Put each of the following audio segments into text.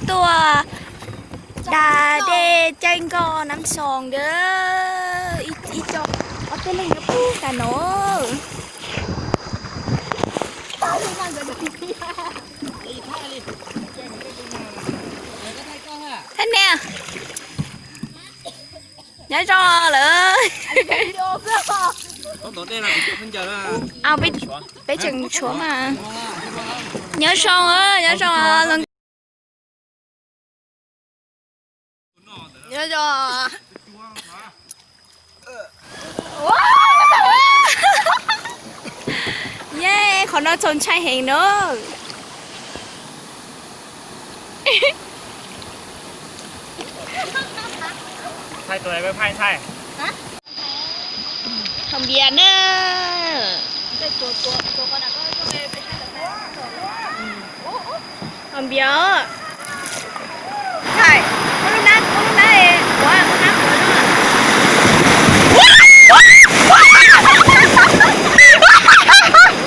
Tuaj da dej caij nkoj Nab Xoo a, ib co ob peb leeg nyob puag tas no. Thaj niam, nyob zoo lawm. Peb tseem tshuav mas. Nyob zoo, nyob zoo. Nyob zoo. Yeej, qhov no txaus ntshai heev na. Haus npias na. Haus npias. Muab lub hnab, muab lub hnab, muab lub hnab quav no.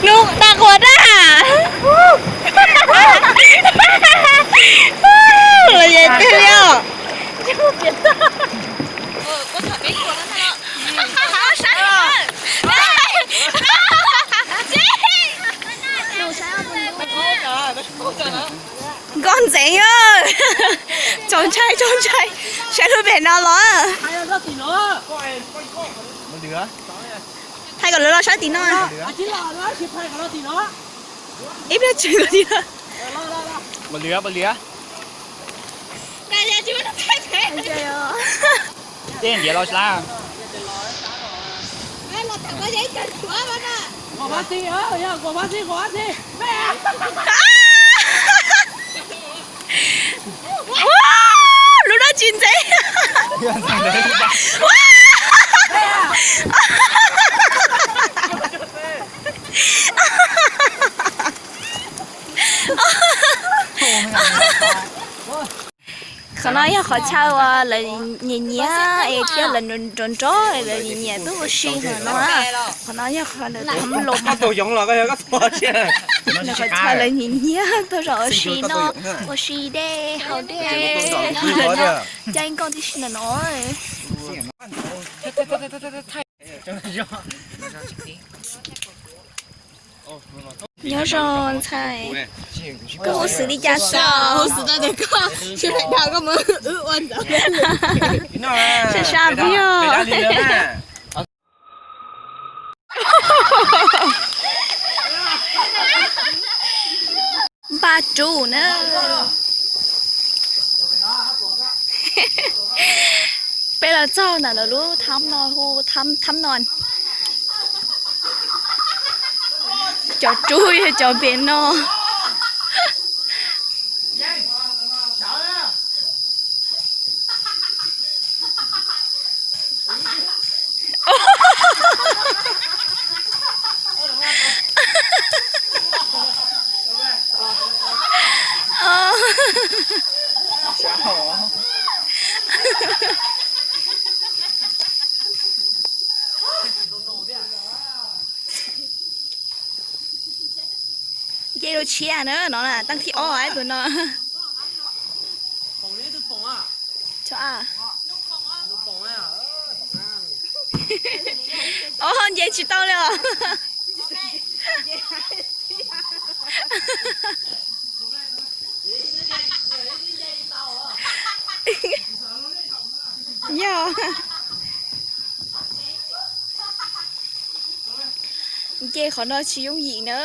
Nws dag quas dab. Los yog twg li os? Nkauj ntxeev, txaus ntshai txaus ntshai, saib lub pem no los. Thaij kom lawv los saib tim no. Ib pliag tseem los tim no. Tej ntiav los sab. Lub no tsis ntxeev. Qhov no yog qhov chaw uas lawv nyiam nyiam es thiab lawv nrov nrov es lawv nyiam nyiam tuaj ua si no. Qhov no yog qhov lawv thab los, qhov chaw lawv nyiam nyiam tuaj zov ua si no, ua si dej haus dej, caij nkoj tib si ntawm no. Nyob zoo ntxhais, koj hu xwm li cas xwb? Hu xwm tau tias koj tsis pom dag koj mus wb ua ntawd. Sab sab peb yog. Npaj rub na. Peb los txog ntawm lawv lub thab no, hu thab no. Cov rub yog cov pem no. Nce rau tshiab na, no na, tag thib ob tus no. Os, nce tsis tau li os. Yog. Nce qhov no tsis yooj yim na.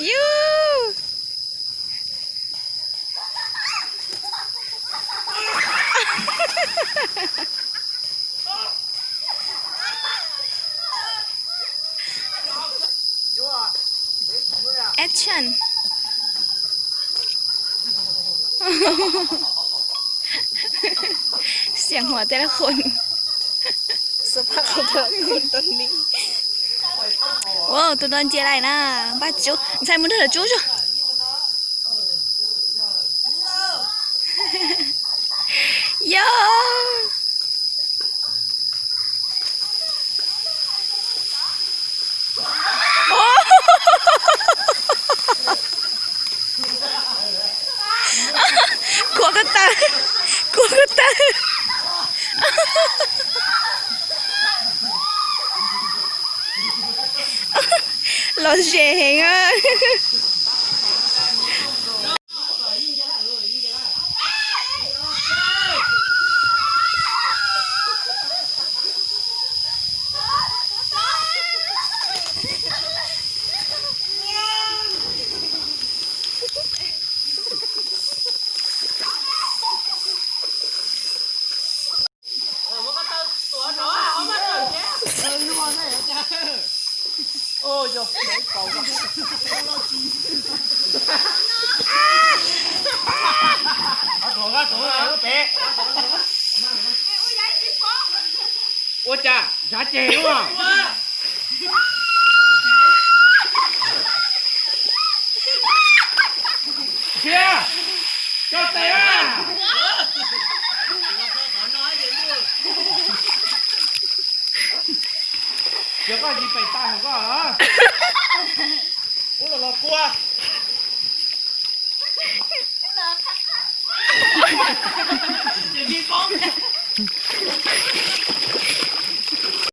Yus. Action. Xiam huam tej lab khun. Ua, tus no ntsia lais na, npaj tsub, ntxhais mus nrog lawv tsub zog. Yog. Khuam ko taw, khuam ko taw. Los ze heev a. Ua cas ntshav ceg ua. Sia, coj tes a. Sia, koj tsis pem tas hauv koj los. Ub los los kua. Tsis poob.